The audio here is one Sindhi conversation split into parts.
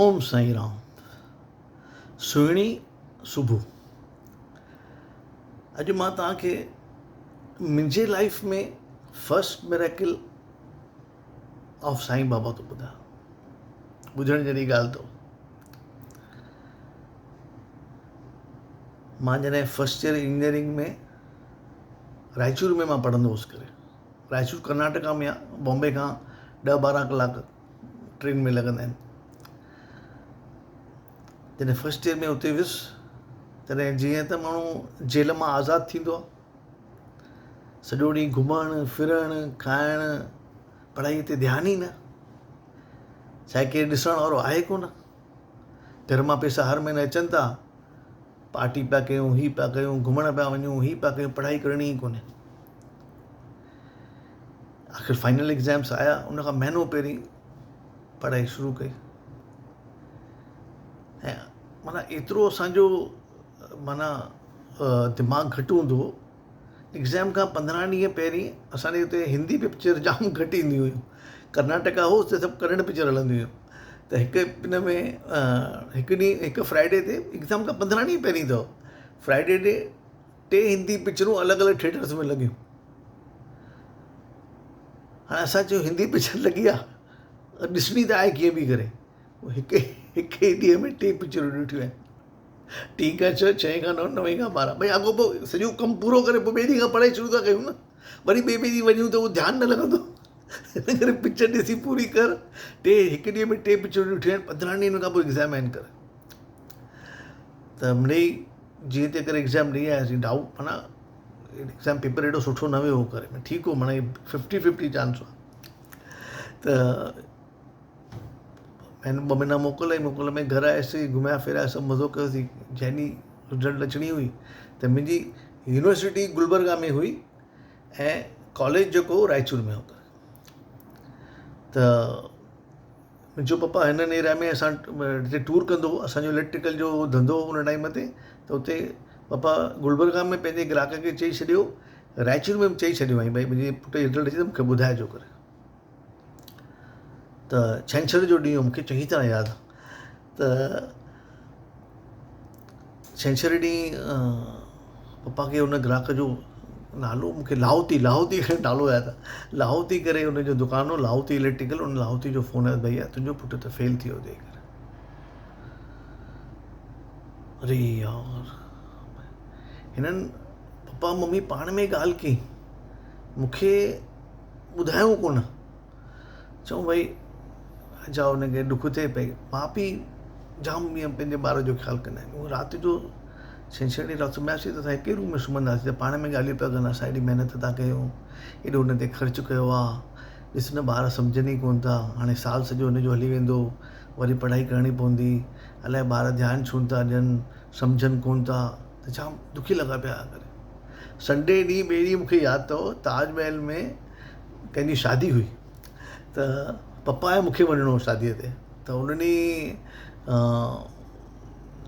اوم سائين رام. سهڻي صبح. اڄ مان توهان کي منهنجي life ۾ first miracle of Sai Baba ٿو ٻڌايان. ٻڌڻ جهڙي ڳالهه اٿو. مان جڏهن فرسٽ ايئر انجنيئرنگ ۾ رائچور ۾ مان پڙهندو هوس ڪري رائچور ڪرناٽڪا ۾ آهي بامبي کان ڏهه ٻارهن ڪلاڪ ٽرين ۾ لڳندا آهن. جڏهن فرسٽ ايئر ۾ اتي ويس تڏهن جيئن ته ماڻهو جيل مان آزاد ٿيندو آهي سڄو ڏينهن گهمڻ ڦرڻ کائڻ پڙهائي تي ڌيان ئي نه ڇاهي ڪير ڏسڻ وارو آهي ڪونه گهر مان پئسا هر مهيني اچن ٿا پارٽي پيا ڪيون هي پيا ڪيون گهمڻ پيا وڃون هي پيا ڪيون پڙهائي ڪرڻي ئي ڪونهي آخر فائنل ايگزامس آيا ان کان مهينو پهرين پڙهائي شروع ڪئي ۽ معنيٰ ايترو اسانجو معنيٰ دماغ گهٽ هوندو هو ايگزام کان 15 ڏينهن پهرين اسانجي هتي هندي پڪچر جام گهٽ اينديون هيون ڪرناٽڪا هو اتي سڀ ڪنڙ پڪچر هلنديون هيون ته هڪ ان ۾ هڪ ڏينهن هڪ فرائيڊي تي ايگزام کان 15 ڏينهن پهرين اٿو فرائيڊي ڏي ٽي هندي پڪچرون الڳ الڳ ٿيٽرس ۾ لڳيون. هاڻي اسان چيو هندي پڪچر لڳي آ ڏسڻي ته آهي ڪيئن به ڪري. هڪ هڪ ئي ڏينهن ۾ ٽي پڪچرون ڏٺيون آهن. ٽين کان ڇهه، ڇهين کان نو، نوين کان 12. ڀئي اڳو پوء سڄو ڪم پورو ڪري پوء ٻئي ڏينهن کان پڙهائي شروع ٿا ڪيون نه. وري ٻئي ٻئي ڏينهن وڃون ته اهو ڌيان نه لڳندو. ان ڪري پڪچر ڏسي پوري ڪر. ٽي هڪ ڏينهن ۾ ٽي پڪچرون ڏٺيون آهن. 15 ڏينهن کان پوء ايگزام آهن ڪري. ته مڙئي جيئن تيئن ڪري ايگزام ڏئي آياسين ڊائوٽ معنيٰ ايگزام پيپر ايڏو سٺو نه ويو هو ڪري ٺيڪ هو معنيٰ ففٽي ففٽي چانس هئا ته مهينو ٻه مهينا موڪل آئي موڪل ۾ گهر آياسين گهميا ڦريا سڀ مزو ڪيوسين جنهن ڏينهن رزلٽ اچڻي هئي ته منهنجي يونيورسٽي گلبرگا ۾ هئي ۽ ڪاليج جيڪو هو رائچور ۾ هو ته منهنجو پپا هنن ايريا ۾ اسان هتي ٽوئر ڪندو هو اسان جو اليڪٽريڪل جو ڌنڌو هو ان ٽائيم تي ته اتي پپا گلبرگا ۾ پنهنجي گراهڪ کي چئي ڇڏيو رائچور ۾ به چئي ڇڏيو هئائين ڀئي منهنجي پٽ جي رزلٽ اچي ته مونکي ٻڌائجو ڪري ته ڇنڇر جو ڏينهن هو مونکي چڱي طرح ياد آهي ته ڇنڇر ڏينهن پپا کي ان گراهڪ جو نالو مون کي لاهوتي لاهوتي ڪري نالو ياد آهي لاهوتي ڪري ان جو دڪان هو لاهوتي اليڪٽريڪل ان لاهوتي جو فون آيو ڀئيا تنهنجو پٽ ته فيل ٿي ويو اٿئي ڪري اري يار هنن پپا ممي پاڻ ۾ ڳالهه ڪئي مون کي ٻڌايو ڪونه چئون ڀئي اڇا هن کي ڏک ٿئي پئي ماء پيء جام ائين پنهنجي ٻار جو خيال ڪندا آهن اهو رات جو ڇنڇر ڏينهن رات سمهياسين ته اسان هڪ ئي روم ۾ سمهنداسين ته پاڻ ۾ ڳالهيون پيا ڪن اسان ايڏي محنت ٿا ڪيون ايڏو هن تي خرچ ڪيو آهي ڏس نه ٻار سمجهن ئي ڪونه ٿا هاڻي سال سڄو هن جو هلي ويندو وري پڙهائي ڪرڻي پوندي الائي ٻار ڌيان ڇو نٿا ڏين سمجهن ڪونه ٿا ته جام دکي لڳا پيا هئا ڪري سنڊي ڏينهن ٻئي ڏينهن مون کي ياد اٿو تاج محل ۾ ڪنهن جي شادي هئي ته پپا ۽ مون کي وڃڻو هو شاديء تي ته ان ڏينهن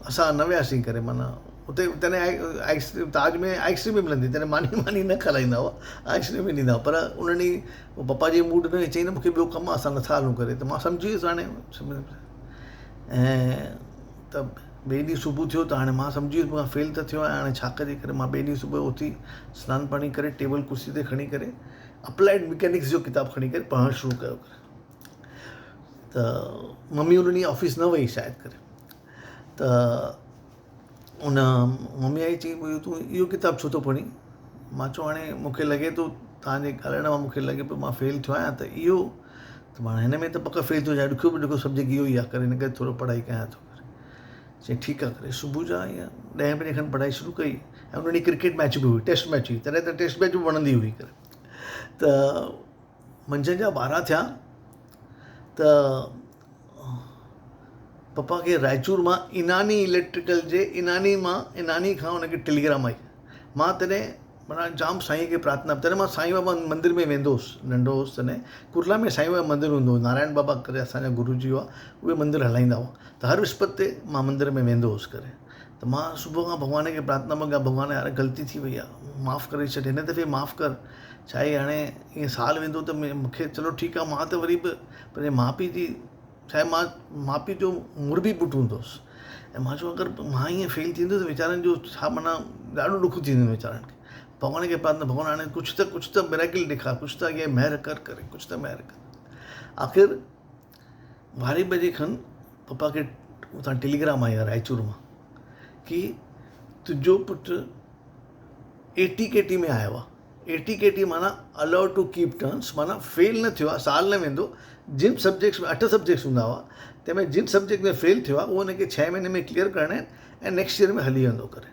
اسان نه وياسين ڪري معنيٰ اتي تڏهن آئس ڪريم تاج ۾ آئس ڪريم به ملندي تڏهن ماني ماني نه کارائيندا هئا آئس ڪريم به ڏيندا هئا پر ان ڏينهن پپا جي موڊ نه چئي نه مون کي ٻيو ڪم آهي اسان نٿا هلون ڪري ته مان سمجهي ويس هاڻي ۽ ته ٻئي ڏينهن صبح ٿيو ته هاڻي مان سمجهي ويس مان فيل ته ٿيو آهيان هاڻي ڇا ڪجي ڪري مان ٻئي ڏينهن صبح جو اٿي سنان پاڻي ڪري ٽيبل ڪرسي تي کڻي ڪري اپلائيڊ مڪينڪس جو ڪتاب کڻي ڪري پڙهڻ شروع ڪيو ڪري ته ممي ان ڏينهن آفيس نه وئي شايد ڪري ته ان ممي آئي چئي پئي تون اهو ڪتاب ڇو ٿو پڙهين مان چيو هاڻي مونکي لڳي ٿو توهان جي ڳالهائڻ مان مونکي لڳي پيو مان فيل ٿيو آهيان ته اهو ته مان هن ۾ ته پڪ فيل ٿيو آهيان ڏکيو به ڏکيو سبجيڪٽ اهو ئي آهي ڪري هن ڪري ٿورو پڙهائي ڪيان ٿو ڪري چئي ٺيڪ آهي ڪري صبح جا ائين ڏهين بجي کن پڙهائي شروع ڪئي ۽ ان ڏينهن ڪرڪيٽ ميچ به هئي ٽيسٽ ميچ هئي تڏهن ته ٽيسٽ ميچ به وڻندي هئي ڪري ته منجهند جا 12 ٿيا ته پپا کي رائچور مان اناني اليڪٽريڪل جي اناني مان اناني کان ان کي ٽيليگرام آئي مان تڏهن معنيٰ جام سائين کي پرارٿنا تڏهن مان سائين بابا مندر ۾ ويندو هوس ننڍو هوس تڏهن ڪرلا ۾ سائين بابا مندر هوندو هو نارائڻ بابا ڪري اسان جا گرو جي هئا اهي مندر هلائيندا هئا ته هر وسپت تي مان مندر ۾ ويندو هوس ڪري ته مان صبح کان ڀڳوان کي پرارٿنا پيو ڪيان ڀڳوان يار غلطي ٿي وئي آهي معاف ڪري ڇڏ هن دفعي معاف ڪر ڇا آهي هاڻي ائين سال ويندو ته مون کي چلو ٺيڪ آهي مان ته وري به پنهنجي ماء پيء جي ڇاهي مان ماء پيء جو مربي پٽ هوندو هوس ۽ مان چيو اگر مان ائين فيل ٿيندس ته ويچارن جو ڇا معنيٰ ڏاڍو ڏک ٿيندو ويچارن کي. ڀڳوان کي پرارٿنا ڀڳوان هاڻي ڪجهه ته ڪجهه ته مريڪل ڏيکار ڪجهه ته اڳي مهر ڪر ڪري ڪجهه ته مهر ڪر. آخر ٻارهين بجي کن پپا کي اتان ٽيليگرام آئي رائچور مان ڪي تنهنجو پٽ اي ٽي ڪي ٽي ۾ آيو آهي. اي ٽي ڪي ٽي معنيٰ الاء ٽو ڪيپ ٽرنس معنيٰ فيل نه ٿيو آهي سال نه ويندو جن سبجيڪٽس ۾ اٺ سبجيڪٽس هوندا هئا تنهن ۾ جن سبجيڪٽ ۾ فيل ٿيو آهي اهو هن کي ڇهه مهيني ۾ ڪليئر ڪرڻا آهن ۽ نيڪسٽ ايئر ۾ هلي ويندو ڪري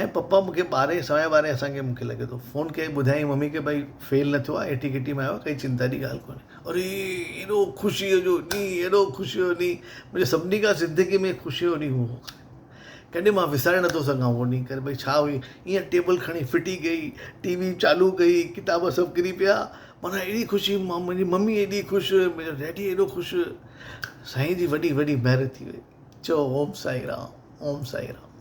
۽ پپا مون کي ٻارهين سوائين ٻارهين اسان کي مون کي لڳي ٿو فون ڪيائين ٻڌايائين ممي کي ڀئي فيل نه ٿيو آهي اي ٽي ڪي ٽي ۾ آيو آهي ڪائي چنتا جي ڳالهه ڪونهي اري ايڏو خوشيء جو ڏينهن ايڏو خوشيء جو ڏينهن منهنجي سڀني کان زندگي ۾ خوشيء جو ڏينهن هو ڪڏهن مان وساري نٿو سگهان اهو ڏينهن ڪري ڀئي ڇا هئي ائين ٽيبل کڻي ڦٽي ڪئي ٽي وي چالو ڪئي ڪتاب سڀ ڪري پيا معنيٰ ايڏي خوشي مان منهنجي ممي ايڏي خوش منهنجو ڊيڊي ايڏو خوش سائين جي وڏي وڏي مهر ٿي وئي چئو اوم سائين رام اوم سائين رام.